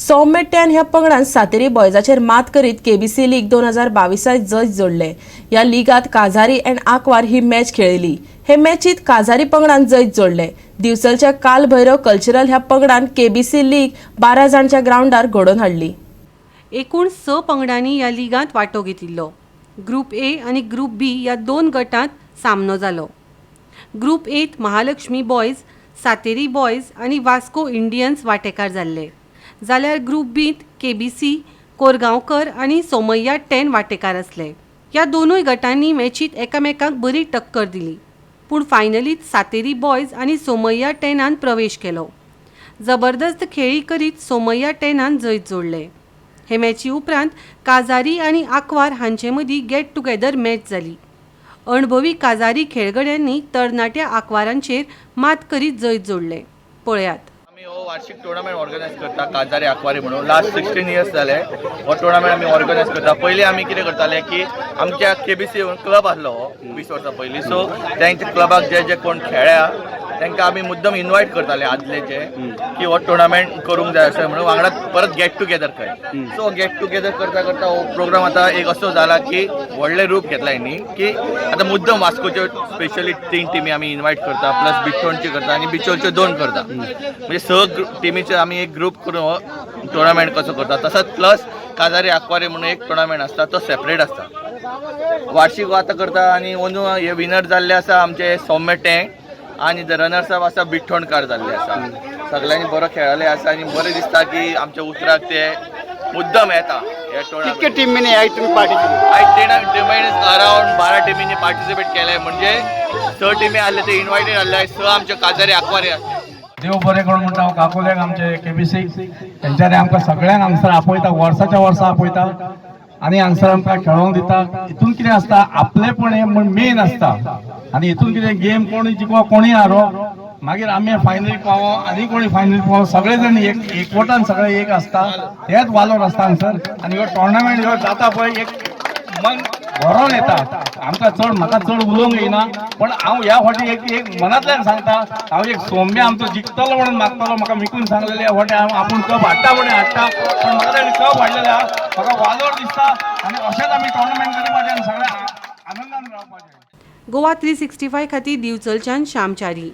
सौम्य 10 ह्या पंगडान सातेरी बॉयजाचेर मात करीत केबीसी लीग 2022 जैत जोडले. ह्या लिगात काजारी अँड आंकवार ही मॅच खेळिल्ली. हे मॅचीत काजारी पंगडान जैत जोडले. दिवचलच्या काल भैरव कल्चरल ह्या पंगडान केबीसी लीग 12 जाणच्या ग्रावंडार घडोवन हाडली. एकूण 6 पंगडांनी ह्या लिगांत वांटो घेतिल्लो. ग्रुप ए आनी ग्रुप बी ह्या 2 गटांत सामनो जालो. ग्रुप एत महालक्ष्मी बॉयज, सातेरी बॉयज आनी वास्को इंडियन्स वांटेकार जाल्ले, जाल्यार ग्रुप बींत केबीसी, कोरगांवकर आनी सोमय्या 10 वांटेकार आसले. ह्या दोनूय गटांनी मॅचीत एकामेकांक बरी टक्कर दिली, पूण फायनलीत सातेरी बॉयज आनी सोमय्या 10न प्रवेश केलो. जबरदस्त खेळी करीत सोमय्या 10न जैत जोडले. हे मॅची उपरांत काजारी आनी आंकवार हांचे मदीं गेट टुगेदर मॅच जाली. अणभवी काजारी खेळगड्यांनी तरणाट्या आंकवारांचेर मात करीत जैत जोडले. पळयात. आमी हो वार्षिक टुर्नामेंट ऑर्गनायज करता काजारी आंकवारी म्हणून. लास्ट 16 इयर्स जाले हो टुर्नामेंट आमी ऑर्गनायज करता. पयलीं आमी कितें करताले की आमच्या केबीसी क्लब आसलो हो 20 वर्सां पयलीं. सो तेंच्या क्लबाक जे जे कोण खेळ्या तांकां आमी मुद्दम इनवायट करताले आदले जे की हो टुर्नामेंट करूंक जाय अशें म्हणून, वांगडा परत गेट टुगेदर खंय. सो गेट टुगेदर करता करता हो प्रोग्राम आतां एक असो जाला की व्हडलें रूप घेतला हेणी की आतां मुद्दम वास्कोच्यो स्पेशली 3 टिमी आमी इनवायट करता, प्लस बिठ्ठोणची करता आनी बिचोलच्यो 2 करता. म्हणजे 6 टिमीचे आमी एक ग्रुप करून हो टुर्नामेंट कसो करता. तसोच प्लस काजारी आंकवारी म्हणून एक टुर्नामेंट आसता, तो सेपरेट आसता. वार्षिक हो आतां करता आनी अंदू हे विनर जाल्ले आसा आमचे सौम्य टँक आनी the runners up आसा बिठ्ठोणकार जाल्ले आसा. सगळ्यांनी बरो खेळले आसा आनी बरें दिसता की आमच्या उतराक ते मुद्दम येता हे कितके टुर्नामेंट. टिमींनी ह्या हितून पार्टिसिपेट? आयज टिमीन अरावंड 12 टिमींनी पार्टिसिपेट केले. म्हणजे 6 टिमी आहले ते इनवायटेड आहले, 6 आमचे काजारी आंकवारी आसले. देव बरें करूं म्हणटा हांव काकोल्याक आमचे केबीसीक. तेंच्यांनी आमकां सगळ्यांक हांगसर आपयता, वर्साच्या वर्सा आपयता आनी हांगसर आमकां खेळोंक दिता. हितून कितें आसता, आपलेपण हें म्हण मेन आसता आनी हितून कितें गेम कोणी जिखो कोणी हारो, मागीर आमी फायनलीक पावो आनी कोणी फायनलीक पावो, सगळे जाण एक एकवटान सगळे एक आसता. हेच वालोर आसता हांगसर. आनी हो टोर्नामेंट ह्यो जाता पळय, एक मन भरोन येता आमकां. चड म्हाका चड उलोवंक येना, पण हांव ह्या फावटी एक एक मनांतल्यान सांगता, हांव एक सौम्य आमचो जिखतलो म्हणून मागतलो. म्हाका मिकून सांगलेले ह्या फावटी हांव आपूण कप हाडटा म्हणून हाडटा, पण म्हाका ताणें कप हाडलेले आहा. म्हाका वालोर दिसता आनी अशेंच आमी टोर्नामेंट करपाचें आनी सगळें आनंदान रावपाचें. गोवा 365 खातीर दिवचलच्यान श्यामचारी.